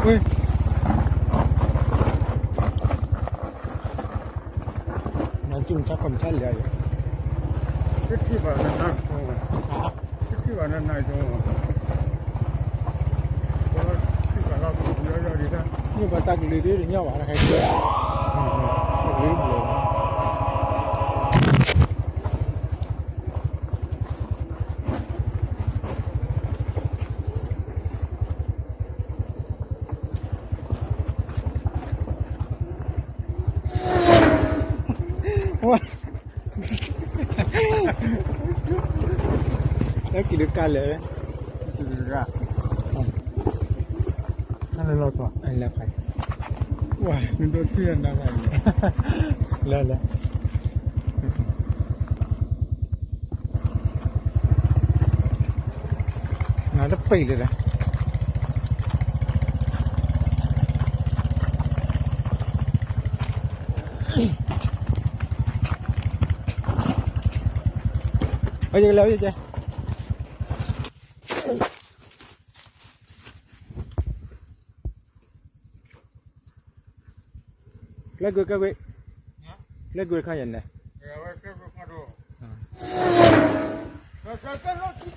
ဝ့ၢ်, နကမၤခီမၤခါလဲၣ်, တထံၣ်ဘၣ်နနၤ, တထံၣ်ဘၣ်နနၤကၠီ, ထံၣ်ဘၣ်လီၤ, ယီယီဒံး, မ့ၢ်ပှၤတၢ်ကလုာ်ဒ်တညီဘၣ်, တၢ်ကလုာ်, တၢ်ကလုာ်ဘျီ ဝါ, လၢကံၤဒုကါလဲၣ်, ကံၤဒုကါ, လၢလီၤကွၢ်, လၢခါ, ဝါ, နဒိးထံၣ်နၤ, လၢလၢ နတပ့ၤလၢၤဒီး, အယကလဲၤ, ကျဲကွံာ်, ကျဲကွံာ်, ကျဲကွံာ်တခါယဲၢ်န့ၣ် ဝ့ၢ်, ဘၣ်သ့ၣ်ဂ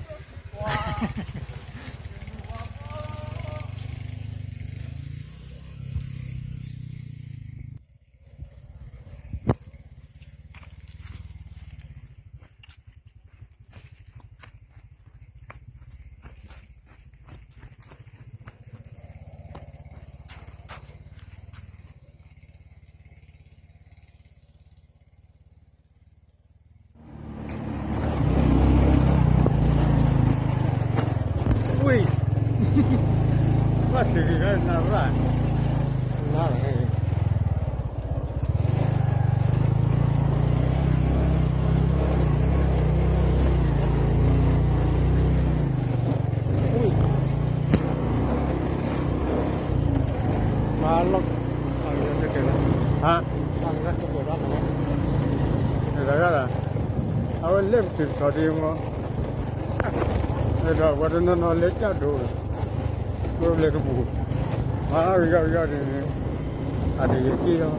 ့ၤနၤရၣ်, နၤရၣ်, ဝ့ၢ်, မၤလီၤ, ဟါ, တဂၤလၢ်, အဝဲလဲၤပတုာ်ထီၣ်ဒ်မ့ၢ်, ဒီးပှၤတနီၤနီၤလဲၤကၢ်ဒိၣ်, ကျိလဲၤကပူၤ, မၤဂ့ၤဂ့ၤဒ်န့ၣ်, အတယက့ၢ်လီၤ.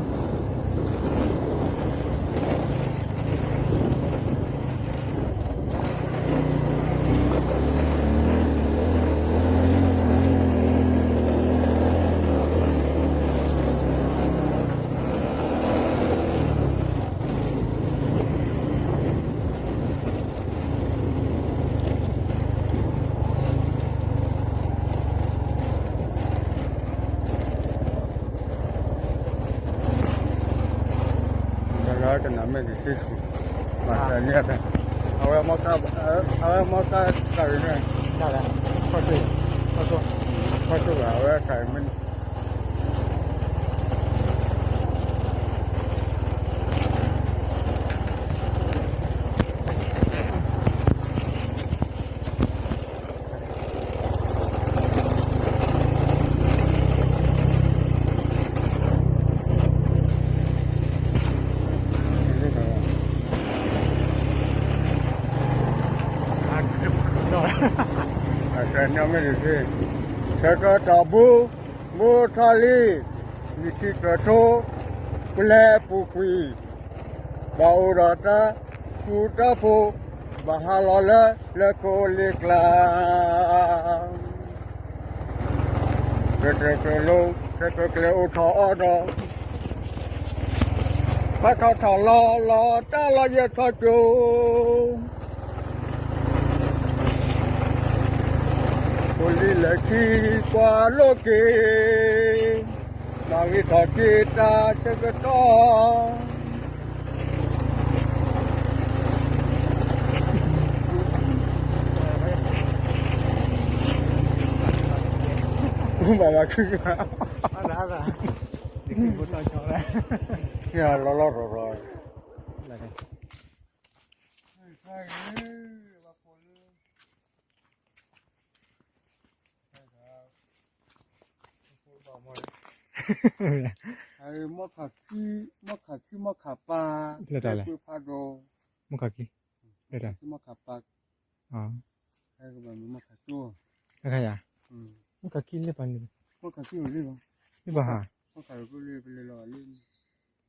တဂၤကနၣ်မ့ၢ်တစ့ၢ်ကီး, မၤသးန့ၣ်, အဝဲမီၢ်ကါ, အဝဲမီၢ်ကါတၢ်ဂ့ၤန့ၣ်, ခီၣ်ဆိၣ်, ခီၣ်ဆိၣ်, ခီၣ်ဆိၣ်ဘၣ် အဝဲတၢ်ဂ့ၤမ့ၢ်န့ၣ် အတၢ်ညီမ့ၢ်တစ့ၢ်, ဆၢကတီၢ်ဘိ, ဘိထီၣ်လံ, ယခံတၢၢ်ထိ, ပလဲၤပူၤကွံာ်, ဘၣ်အိၣ်ဒီးတၢ်ဃူတၢ်ဖိး, ဘၣ်ဟးလီၤလၢလၢၢ်ခိၣ်လ့ကျါ ကတၢၢ်ကလိၤ ဆၢကကျဲၤအိၣ်ထီၣ်အီၤဒီး ဖးထီၣ်ထီၣ်လီၤလီၤ တၢ်လီၤယဲၢ်ထီၣ်ကၠိ ဖိလံၤလဲၤခံကွၢ်လိာ်က့ၤ မၤဂ့ၤထီၣ်က့ၤတၢ်ဆၢကတီၢ် ဘၣ်ဘၣ်ခု, လီၤလီၤရီၤရီၤ, မီၢ်ခးခံ, မီၢ်ခးပၤ, ဖးဒိၣ်, မီၢ်ခးခံ, မီၢ်ခးပၤ, အခါယၤ, မီၢ်ခးခံလၢပှၤန့ၣ်, မီၢ်ခးခံအိၣ်လံဘၣ်, မီၢ်ခး, မီၢ်ခးလၢပလဲၤလီၤလံ, မီၢ်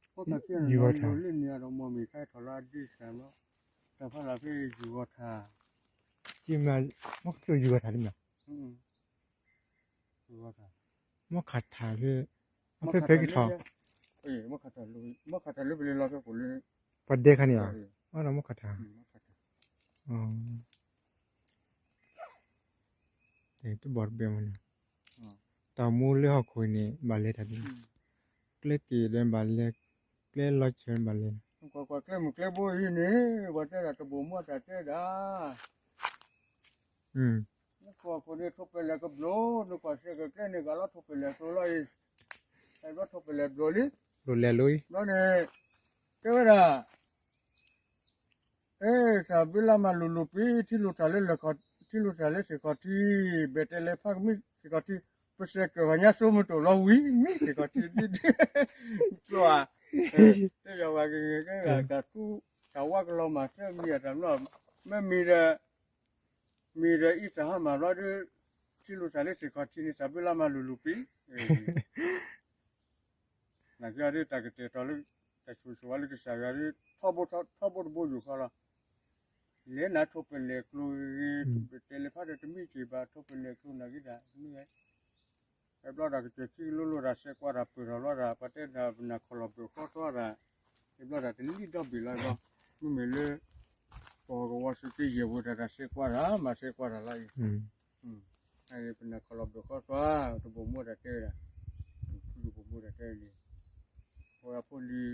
ခးခံန့ၣ်လီၤလံန့ၣ် အဒီးမီၢ်မ့ၢ်ခါထီၣ်လၢအဒ့စၢ်ဘျီ, တၢ်ဖးလၢဖဲယူၤဂီၤထး, မီၢ်ခးခံအိၣ်ယူၤဂီၤထးလံမီၢ်, ယူၤဂီၤထး, မီၢ်ခးထးလၢ, ဖဲဖဲကထီၣ်, မီၢ်ခးထးလၢပလဲၤလီၤဖဲပူၤလၢ, ပှၤဒဲခါန့ၣ်ဧါ, အဒီးမီၢ်ခးထး တဘီတဘဲမးန့ၣ်, တၢ်မူလၢဟီၣ်ခိၣ်အံၤန့ၣ် ဘၣ်လဲၤတၢ်ဒ်, ကျဲက့ၤဒီးဘၣ်လဲၤ, ကျဲလီၤဆဲးဘၣ်လဲၤ, ကွၢ်ကွၢ်ကျဲမုၢ်ကျဲဘိအံၤန့ၣ် ပှၤတဲဒၣ်တဘိၣ်မူတၢ်တဲဒၣ်, နကွၢ်ခိၣ်န့ၣ်ထိၣ်ပလဲၣ်ကဘျိ, နကွၢ်စဲးကကျဲန့ၣ် ကလီၤထိၣ်ပလဲၣ်ကျိလီၤအံၤ, ဘျီထိၣ်ပလဲၣ်ဘျိလံ, ဘျီန့ၣ်, တဲဝဲဒၣ် အဲ စၢ်ဘုလါမၤလူၤလူၤပံၤ ထံလူၤတၢ်လၢ, ထံလူၤတၢ်လၢစ့ၢ်ကီးထံ, ဘဲၣ်တဲလဲၤဖးကမံစ့ၢ်ကီးထံ, ပစဲးကၢၢ်ပှၤညါစိမုၢ်တိၢ်လီၤဝံၤ မံစ့ၢ်ကီးထံဒ်, ကျိဧါ, တဲယၤဝဲက့ၤကဲဂၤ တၢ်ထူ, တၢ်ဝါကလီၤမၢ်သၢမံၤအတၢ်မနီၤ, မ့မံၤဒီး, မံၤဒီးအံသၣ်ဟါမၢ်ဘျီဒီး, ထံလူၤတၢ်လၢစ့ၢ်ကီးထံန့ၣ် စၢ်ဘုလါမၤလူၤလူၤပံၤ နာ်က့အီၤဒ်တၢ်ကတဲာ်တီၤလၢ, တၢ်ဆိၣ်ဂ့ၤဆိၣ်ဝါလၢကစၢ်ယွၤဒ်, ထီဘိတဘိယူၢ်ဃီလီၤ, လဲၤနၤထိၣ်ပလဲၣ်ကျိဂ့ၤ, တဲလဲၤဖးဒီးတမံၤက့ၤဘၣ် ထိၣ်ပလဲၣ်ကျိနာ်က့ဒၣ်, တဘျီတၢ်ကစၢၢ်ခံကလိလိတၢ်စဲးကွၢ်တၢ်ပၢၢ်ထီၣ်ဘျီတၢ် ပှၤတဲတၢ်ပနၢ်ခီၣ်လီၤဘၢၣ်ဃီသွါတၢ်, တဘျီတၢ်တလံၣ်ဒီဘ့ၣ်လီၤဘျီ, မ့မ့ၢ်လၢ, ပှၤကဝီၤစ့တယဲၢ်ဝဲတၢ်တၢ်စဲးကွၢ်တၢ် မၤစဲးကွၢ်တၢ်လီၤအံၤ ပနၢ်ခီၣ်လီၤဘၢၣ်ဃီသွါ, တဘိၣ်မူတၢ်တဲဝဲဒၣ်, ထူတဘိၣ်မူတၢ်တဲဝဲန့ၣ်, ပဝဲဖိလံ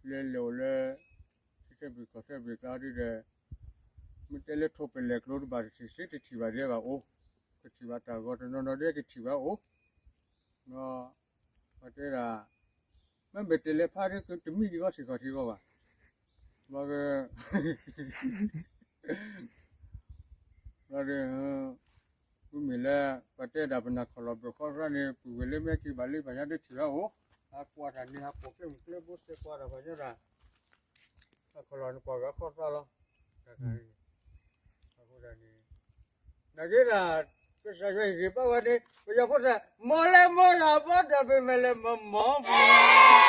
ၤ, လၢလဲၤအိၣ်လၢ, ထံသၢဘ့ၣ်ကီၢ်သၢဘ့ၣ်ကျါဒ်ဒီး, မ့ၢ်တဲလၢထိၣ်ပလဲၣ်ကျိတဘၣ်တထံၣ်စ့တထံၣ်ဘၣ်ဒ်ဘၣ်အိၣ်, ကထံၣ်ဘၣ်တၢ်ဂီၤတနီၤနီၤဒ်ကထံၣ်ဘၣ်အိၣ်, ပှၤတဲဒၣ်, မ့ၢ်ဘၣ်တဲလဲၤဖးဒ်ကတမံၤဒ်ဂီၤစ့ၢ်ကီးထံဂီၤဘၣ်, ဘျီ ဘျီဒီး, မ့မ့ၢ်လၢ, ပှၤတဲဒၣ်ပနၢ်ခီၣ်လီၤဘၢၣ်ဃီသွါန့ၣ် ပုၢ်ဝဲၢ်လၢမ့ၢ်က့ၤဘၣ်လၢပှၤညါဒ်ထံၣ်ဘၣ်အိၣ်, ဟးကွၢ်တၢ်န့ၣ် ဟးပိာ်ကျဲမုၢ်ကျဲဘိစဲးကွၢ်တၢ်ပှၤညါဒၣ်, နၢ်ခီၣ်လီၤနကွၢ်ဂၤဃီသွါလီၤ, အဃိဒၣ်န့ၣ်, အဃိဒၣ်န့ၣ်, နာ်က့ဒၣ်, ကစၢ်ယွၤဟ့ၣ်ဂ့ၤဘၣ်ဝဲန့ၣ် ပယီၤဖိသၣ် မီၤလဲၤမီၤတၢ်ဘီတၢ်ပ့ၤမဲာ်လဲၤမီၤမီၤပူၤ